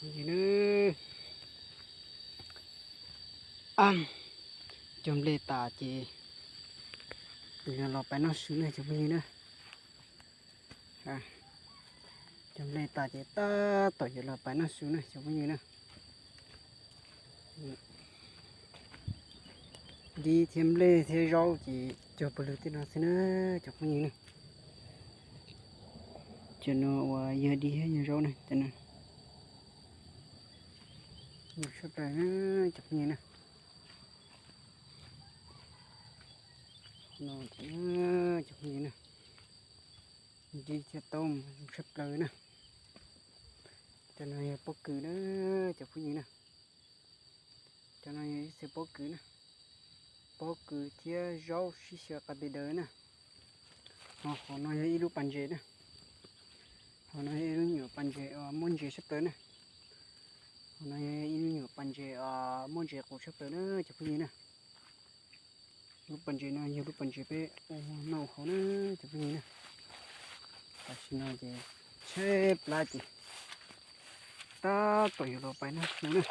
Phooj ywg na, cog nplej tas ces yuav los pais noj su na cov phooj ywg na. Cog nplej tas ces tab tom yuav los pais noj su na cov phooj ywg na. Dib thiab nplej thiab zaub ces cog pawg lug tej no xwb na cov phooj ywg na. Cov no uas yog dib thiab yog zaub na, cov no zoo tshaj plaws na cov phooj ywg na. No cov phooj ywg na, dib thiab taub mas zoo tshaj plaws na. Cov no yog pob kws na cov phooj ywg na. Cov no yog ib txhia pob kws na. Pob kws thiab zaub sib xyaw qas pes daws na. Ho qhov no yog ib lub pas ntses na. Qhov no yog ib lub nyuam pas ntses uas muaj ntses tshaj plaws na. Qhov no yog ib lub nyuam pas ntses uas muaj ntses qus tshaj plaws na cov phooj ywg na. Lub pas ntses no yog lub pas ntses peb ua noj ua haus na cov phooj ywg na. Tam sim no ces tshaib plab ces tab tom yuav los pais noj su na.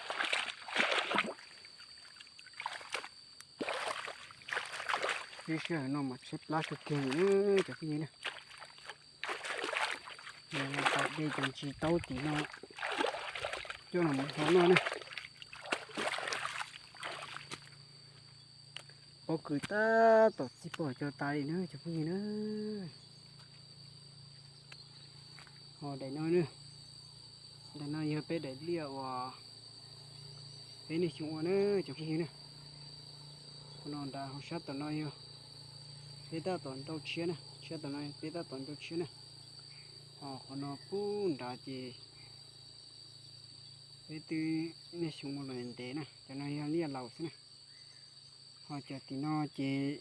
Lub sij hawm no mas tshaib plab kawg kiag li na cov phooj ywg na. Nws tawm dej cov ntsis taub tim no coj los mus hau noj na. Pob kws tab tom txij pom co tas li na cov phooj ywg na. Ho daim no, daim no yog peb daim liaj uas peb niaj xyoo ua na cov phooj ywg na. Qhov no nrad ho sab tom no yog peb tab tom nrau tshiab na, sab tom no peb tab tom nrau tshiab na. Ho qhov no pub nrad ces peb twb niaj xyoo ua los ntev na, cov no yog liaj laus xwb na. Ho cov tim no ces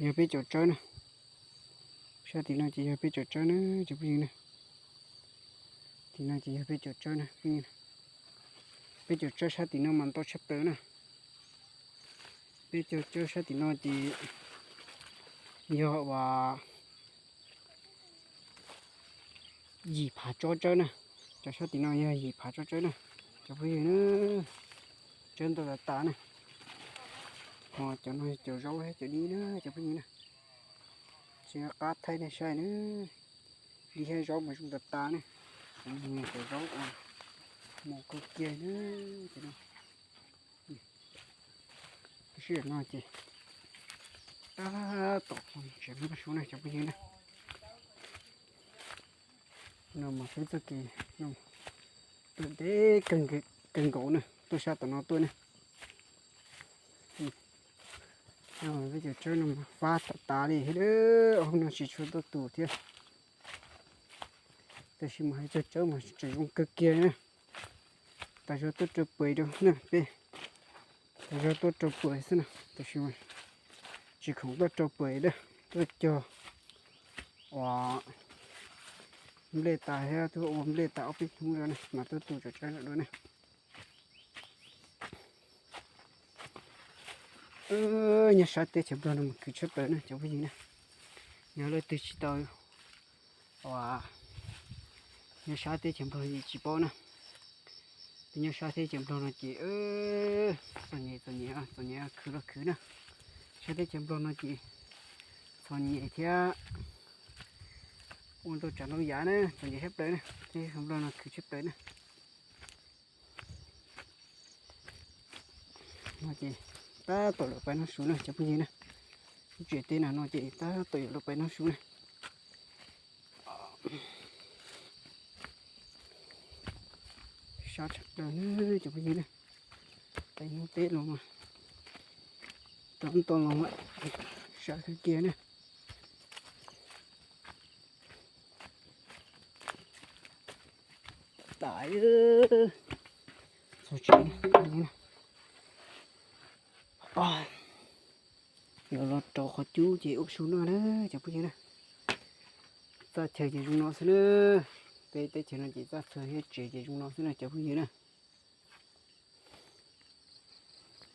yog peb cov tsawb na. Sab tim no ces yog peb cov tsawb na cov phooj ywg na. Tim no ces yog peb cov tsawb na phooj ywg. Peb cov tsawb sab tim no mas ntau tshaj plaws na. Peb cov tsawb sab tim no ces yog uas yim phav tsob tsawb na. Cov sab tim no yog yim phav tsob tsawb na cov phooj ywg na. Tsawb ntau tas tas na. Ho cov no cov zaub thiab cov dib na cov phooj ywg na. Tsis nco qab thaij nej saib na. Dib thiab zaub mas zoo tas tas ne. Cov zaub uas mos kawg kiag na. Cov no, lub sij hawm no ces tab tom tseem noj su na cov phooj ywg na. No mas peb txoj kev no tuaj ntev kawg nkaus na, tuaj sab tom no tuaj na. Peb cov tsawb no mas fab tas tas li thiab, hauv no tsis tshua tuaj tus thiab. Tab sis mas hais txog tsawb mas tseem zoo kawg kiag na. Tas zog tuaj rau pem rau na peb, tas zog tuaj rau pem xwb na, tab sis mas tsis khoom tuaj rau pem na, tuaj cog uas nplej tas thiab tuaj ua nplej tas ob peb hnub rau na mas tuaj tus cov tsawb no dua na. Nyob sab teb chaws Nplog no mas khwv tshaj plaws na cov phooj ywg na. Yog leej twg tsis tau uas nyob sab teb chaws Nplog ces tsis paub na. Peb nyob sab teb chaws Nplog no ces txom nyem, txom nyem, txom nyem khwv los khwv na. Sab teb chaws Nplog no ces txom nyem thiab ua ntau tsav ntau yam na, txom nyem tshaj plaws na, teb chaws Nplog no khwv tshaj plaws na. No ces tab tom lawv pais noj su na cov phooj ywg na. Lub tsev teb no no ces tab tom yuav lawv pais noj su na. Sab tshaj plaws na cov phooj ywg na. Peb hnub teb los mas tau ntau los mas sab kawg kiag na. Tas, txog tsev, yuav los rau qhov cub ces ua su noj na cov phooj ywg na. Txaj chaw ces zoo no xwb na. Peb teb chaws no ces txaj chaw thiab tsev ces zoo no xwb na cov phooj ywg na.